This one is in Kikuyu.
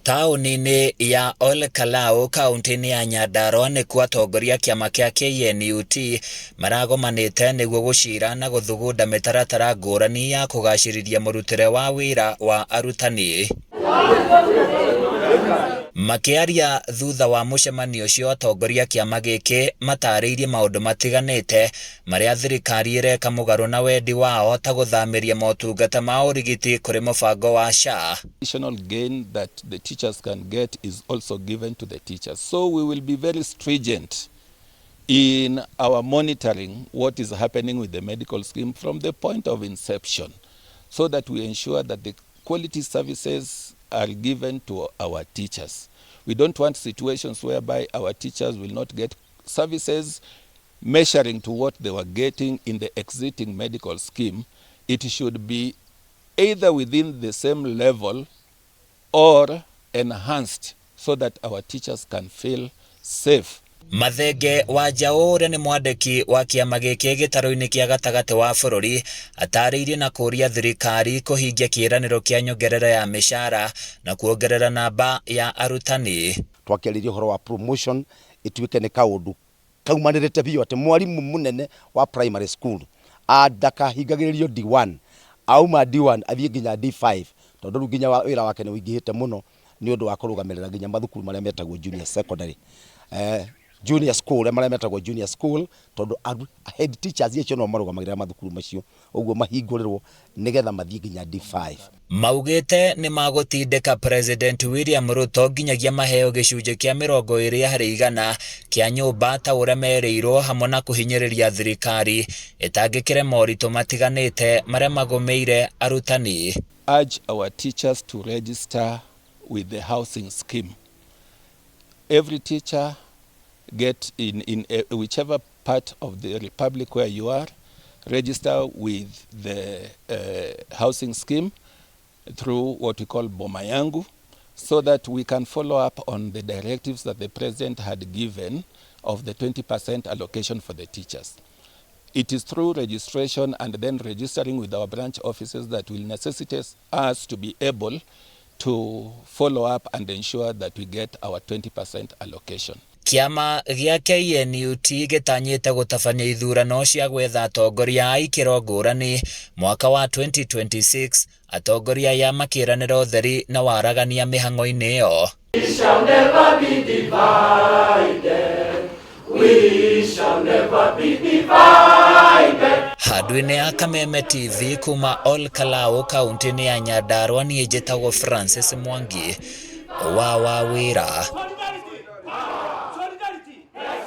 Taũni-inĩ ya Ol Kalou kaunti-inĩ ya Nyandarua nĩkuo atongoria a kĩama kĩa KNUT maragomanĩte nĩguo gũcira na gũthugunda mĩtaratara ngũrani ya kũgacĩrithia mũrutĩre wa wĩra wa arutani. Makĩaria thutha wa mũcemanio ũcio atongoria a kĩama gĩkĩ matarĩirie maũndũ matiganĩte marĩa thirikari ĩreka mũgarũ na wendi wao ta gũthamĩria motungata ma ũrigiti kũrĩ mũbango wa SHA. Additional gain that the teachers can get is also given to the teachers. So we will be very stringent in our monitoring what is happening with the medical scheme from the point of inception, so that we ensure that the quality services are given to our teachers. We don't want situations whereby our teachers will not get services measuring to what they were getting in the existing medical scheme. It should be either within the same level or enhanced so that our teachers can feel safe. Mathenge wa Njaũ ũrĩa nĩ mwandĩki wa kĩama gĩkĩ gĩtarũ-inĩ kĩa gatagatĩ wa bũrũri atarĩirie na kũũria thirikari kũhingia kĩĩranĩro kĩa nyongerera ya mĩcara na kuongerera namba ya arutani. Twakĩarĩria ũhoro wa promotion ĩtuĩke nĩ kaũndũ kaumanĩrĩte biũ atĩ mwarimũ mũnene wa primary school ndakahingagĩrĩrio D1, auma D1 athiĩ nginya D5, tondũ rĩu nginya wĩra wake nĩ ũingĩhĩte mũno nĩ ũndũ wa kũrũgamĩrĩra nginya mathukuru marĩa metagwo junior secondary, junior school, marĩa metagwo junior school, tondũ head teachers acio no marũgamagĩrĩra mathukuru macio, ũguo mahingũrĩrwo nĩgetha mathiĩ nginya D5. Maugĩte nĩ magũtindĩka President William Ruto nginyagia maheo gĩcunjĩ kĩa 20% kĩa nyũmba ta ũrĩa merĩirwo, hamwe na kũhinyĩrĩria thirikari ĩtangĩkĩre moritũ matiganĩte marĩa magũmĩire arutani. Urge our teachers to register with the housing scheme. Every teacher get in whichever part of the republic where you are, register with the housing scheme through what we call Boma Yangu, so that we can follow up on the directives that the president had given of the 20% allocation for the teachers. It is through registration and then registering with our branch offices that will necessitate us to be able to follow up and ensure that we get our 20% allocation. Kĩama gĩa KNUT gĩtanyĩte gũtabania ithurano cia gwetha atongoria a ikĩro ngũrani mwaka wa 2026, atongoria aya makĩranĩra ũtheri na waragania mĩhang'o-inĩ ĩyo. We shall never be divided. We shall never be divided. Handũ-inĩ ya Kameme TV kuma Ol Kalou kaunti-inĩ ya Nyandarua, niĩ njĩtagwo Francis Mwangi wa Wawĩra.